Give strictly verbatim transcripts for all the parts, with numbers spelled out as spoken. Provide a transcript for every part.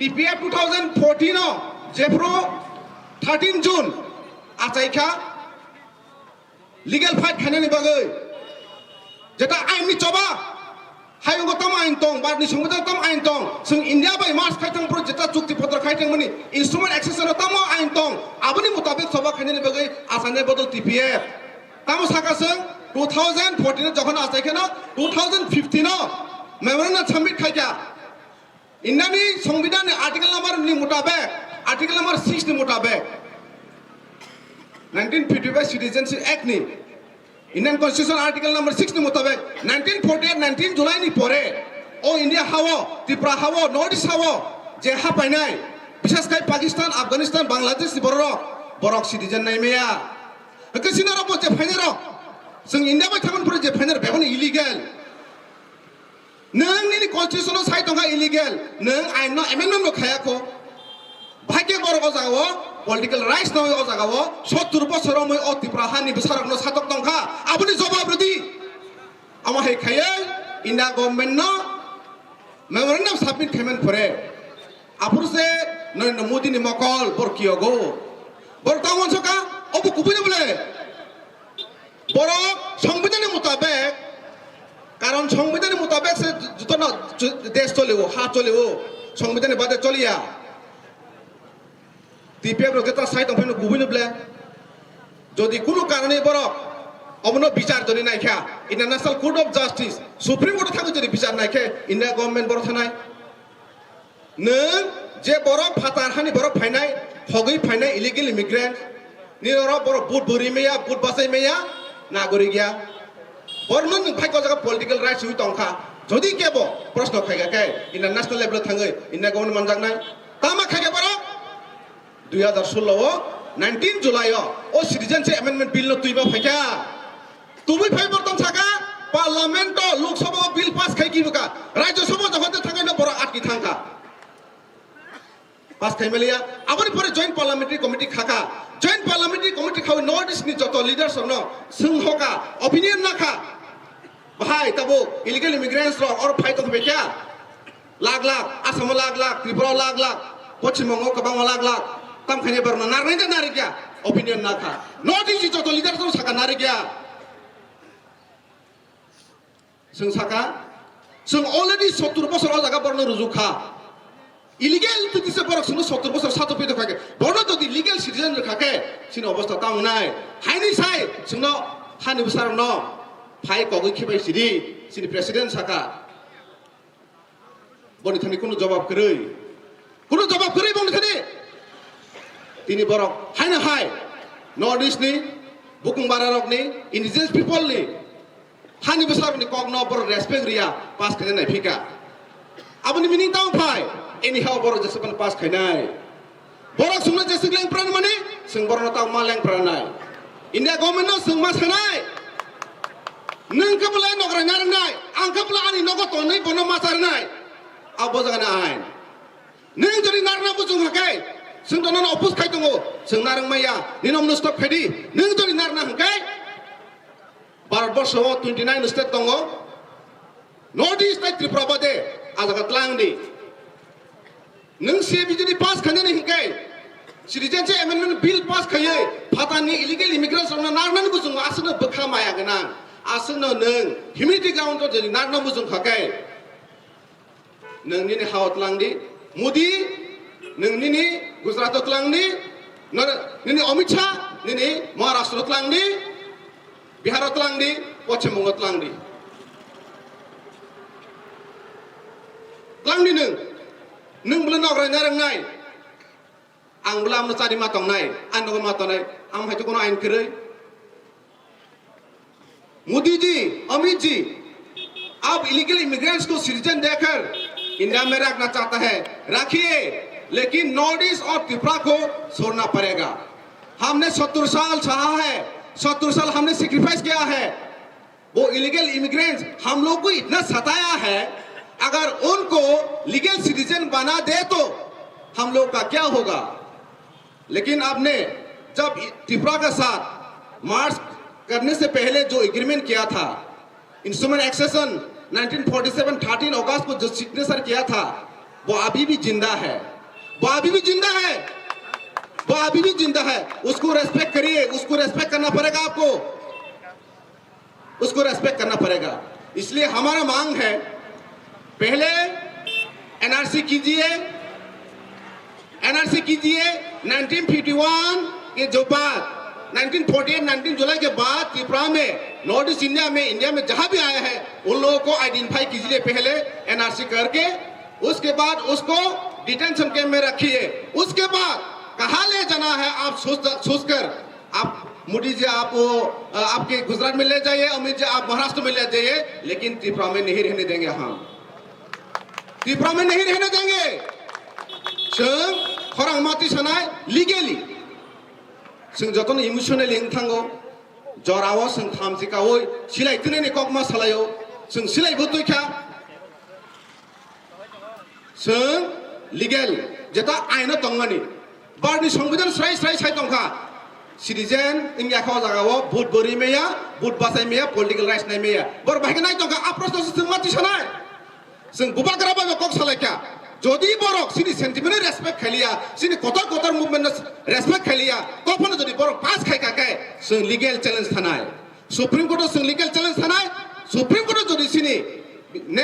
T P F two thousand fourteen o jephru thirteen June achaikha legal fight khainani bagwi, jeta ain ni choba hayungo tamo ain tong, barni songbidan tamo ain tong, chwng India bai march khai thang phuru jeta chukti potro khai thang mani instrument accession o tamo ain tong, aboni mutabik choba khainani bagwi achainai bodol T P F. Tamo saka chwng two thousand fourteen o jokhon achai kheno two thousand fifteen o memorandum submit khaikha. Indiani Songbidanni article number ni mutabek, article number six ni mutabek, nineteen fifty-five Citizenship Act ni, Indian Constitution article number six ni mutabek, nineteen forty-eight nineteen July ni pore o India hao, Tripura hao, North East hao je ha painai, bishes khai Pakistan, Afghanistan, Bangladesh ni borok, borok citizen nai maya. Hwnkhe sini rok bo je phainai rok, chwng India bai thangmani pore je phainai rok, beboni illegal. Nwng nini constitution o sai tongkha illegal, nwng ain no amendment bo khayakho. Bahai khe borok o jaga o political rights no o jaga o sottur bosor romwi o Tripura hani bwsarok no satok tongkha, aboni jobab rwdi. Amo hai khaiwi India government no memorandum submit khaimani pore aphuru se Narendra Modi ni mokol bor kiyogo. Bor tamo soka obo kubui no bole. Borok Songbidanni mutabek, karon Songbidanni mutabek se jotono desh choliwo, ha choliwo, Songbidanni bade choliya. T P F rok jeta sai tongphai no kubui no ble. Jodi kunu karone borok omono bichar jodi naikha, International Court of Justice, Supreme Court o thangwi jodi bichar naikhe, India government borok thanai. Nwng je borok phatar hani borok phainai, hogwi phainai illegal immigrant, nini oro borok vote bwrwi maya, vote bachai maya, nagorik ya. Borokno nwng phai ko jaga political rights wi tongkha. Jodi kebo proshno khaikha khe international level o thangwi India government manjaknai. Tama khaikha borok? Dui hazar sullo o nineteen July o o Citizenship Amendment Bill no twiba phaikha. Tubui phai borok tong saka, Parliament o, Lok Sabha o bill pass khai kibuka, Rajya Sabha o jokhon tei thangkhe no borok atki thangkha. Pass khai maliya, aboni pore Joint Parliamentary Committee khaka, Joint Parliamentary Committee khawi North East ni joto leaders rok no swng hoka, opinion nakha, bahai tabuk illegal immigrants rok oro phai tong kha. Lakh lakh, Assam o lakh lakh, Tripura o lakh lakh, Poschim Bongo o kwbangma lakh lakh, tam khainai borokno narwknai da narwkya, opinion nakha. North East ni joto leader rok saka narwkya. Chwng saka, chwng already sottur bosor o jaga borokno rujukha. Illegal twi tisa borok chwngno sottur bosor sato pito kha khe, borokno jodi legal citizen rwkha khe, chini obostha tamo wngnai. Haini sai chwngno hani bwsarokno phai kogwi khibai sidi, chini president saka. Boni thani kunu jobab kwrwi. Kunu jobab kwrwi boni thani. Tini borok haino hai North East ni bukung bara rok ni indigenous people ni hani bwsa rok ni kok no borok respect riya pass khaina nai phika. Aboni meaning tamo phai anyhow borok jesa pass khainai. Borok chwngno jeswk leng pran mani, chwng borokno tamo ma leng pran nai. India government no chwng ma sanai. Nwng khe belai nograi narwknai, ang khe belai ani nogo tonwi bono ma charwnai. Abo jaga ni ain. Nwng jodi narwkna bujung hwnkhe, chwng to nono oppose khai tongo, chwng narwk maya, nini omno stop khai di. Nwng jodi narwkna hwnkhe, Bharat borsho o twenty nine state tongo, North East tai Tripura bade, a jaga tlang di. Nwng C A B jodi pass khainani hwnkhe, Citizenship Amendment Bill pass khaiwi, phatarni illegal immigrants rokno narnani bujungo aswkno bwkha maya gwnang, aswkno nwng humanity ground o jodi narna bujung kha khe, nwng nini ha o tlang di, Modi, nwng nini Gujarat o tlang di, nor-, nini Amit Shah, nini Maharashtra o tlang di, Bihar o tlang di, Poschim Bongo o tlang di. Tlang di nwng. Nwng bwlwi nograi narwknai. Ang bwlwi amno chari ma tongnai, ang nogo ma tongnai, ang hai to kono ain kwrwi. Modi जी, अमित जी, आप illegal immigrants को सिटीजन देकर इंडिया में रखना चाहता है, रखिए, लेकिन north east और त्रिपुरा को छोड़ना पड़ेगा। हमने सत्तर साल सहा है, सत्तर साल हमने सेक्रीफाइस किया है। वो इलीगल इमिग्रेंट्स हम लोग को इतना सताया है, अगर उनको लीगल सिटीजन बना दे तो हम लोग का क्या होगा? लेकिन आपने जब त्रिपुरा के साथ मर्ज करने से पहले जो एग्रीमेंट किया था, instrument accession nineteen forty seven thirteen August को जो सिग्नेचर किया था, वो अभी भी जिंदा है, वो अभी भी जिंदा है, वो अभी भी जिंदा है। उसको रेस्पेक्ट करिए, उसको रेस्पेक्ट करना पड़ेगा आपको, उसको रेस्पेक्ट करना पड़ेगा। इसलिए हमारा मांग है, पहले एनआरसी कीजिए, एनआरसी कीजिए। नाइनटीन फिफ्टी वन के जो बाद, नाइनटीन फोर्टी एट, नाइनटीन जुलाई के बाद त्रिपुरा में, नॉर्थ ईस्ट इंडिया में, इंडिया में जहां भी आया है, उन लोगों को आइडेंटिफाई कीजिए पहले एनआरसी करके, उसके बाद उसको डिटेंशन कैंप में रखिए। उसके बाद कहाँ ले जाना है आप सोच, सोचकर आप मोदी जी आप वो, अ, आपके गुजरात में ले जाइए, अमित जी आप महाराष्ट्र में ले जाइए, लेकिन त्रिपुरा में नहीं रहने देंगे हम। त्रिपुरा में नहीं रहने देंगे। Chwng khorang mati sanai legally. Chwng jotono emotionally wng thango. Jorao chwng thamchi kaui silai twnani kokma salaio. Chwng silai bo twi kha. Chwng legal, jeta aino tongmani. Bhartni Songbidan srai srai sai tongkha. Citizen wngya kha o jagao, vote bo ri maya, vote bachai maya, political rights nai maya. Borok bahai khe nai tongkha, a proshno se chwng ma tisanai. Chwng bubagra bai bo kok salaikha. Jodi borok chini sentiment no respect khailiya, chini kotor kotor movement no respect khailiya, tophano jodi borok pass khaikha khe chwng legal challenge thanai. Supreme Court o chwng legal challenge thanai, Supreme Court o jodi chini ne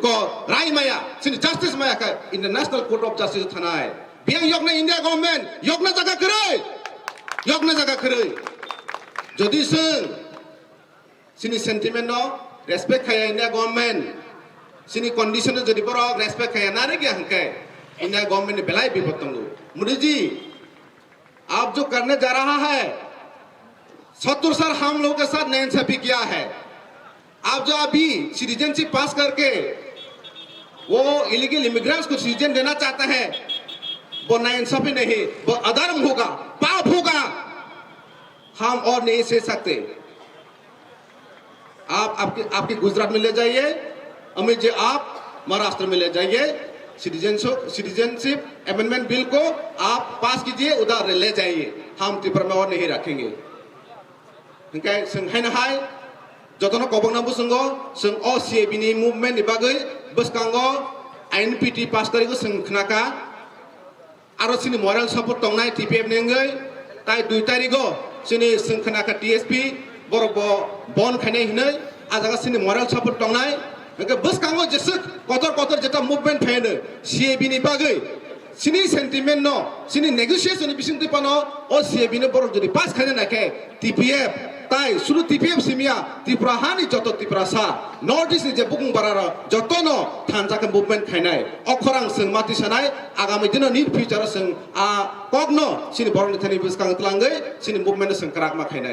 ko rai maya, chini justice maya khe International Court of Justice o thanai. Biyang yokna India government, yokna jaga kwrwi, yokna jaga kwrwi. Jodi chwng chini sentiment no respect khaya India government, chini condition no jodi borok respect khaya nari kya hwnkhe India government ni belai bipod tongo. Modi ji, आप जो करने जा रहा है, सत्तर साल हम लोगों के साथ नाइंसाफी किया है। आप जो अभी सिटीजनशिप पास करके वो इलीगल इमिग्रेंट्स को सिटीजन देना चाहता है, वो नाइंसाफी नहीं, वो अधर्म होगा, पाप होगा। हम और नहीं सह सकते। आप आपके आपके गुजरात में ले जाइए, अमित जी आप महाराष्ट्र में ले जाइए, सिटीजनशिप सिटीजनशिप अमेंडमेंट बिल को आप पास कीजिए, उधर ले जाइए, हम त्रिपुरा में और नहीं रखेंगे। Hingke chwng haino hai jotono kobokna bwswngo chwng o C A B ni movement ni bagwi bwskango I N P T pass tarikgo chwng khnakha. Aro chini moral support tongnai T P F ni wngwi, tai dui tarigo chini chwng khnakha T S P borok bo bon khainai hinwi, a jaga chini moral support tongnai. Hingke bwskango jeswk kotor kotor jeta movement phaino C A B ni bagwi chini sentiment no, chini negotiation ni bisingtwi phano o C A B no borok jodi pass khaina naikhe T P F tai sulu T P F simiya Tripura hani joto Tiprasa North East ni je bukung bararo jotono thansa khe movement khainai. O khorang chwng mati sanai, agami dino near future o chwng a kokno chini borokni thani bwskang twlangwi chini movement no chwng kwrak ma khainai.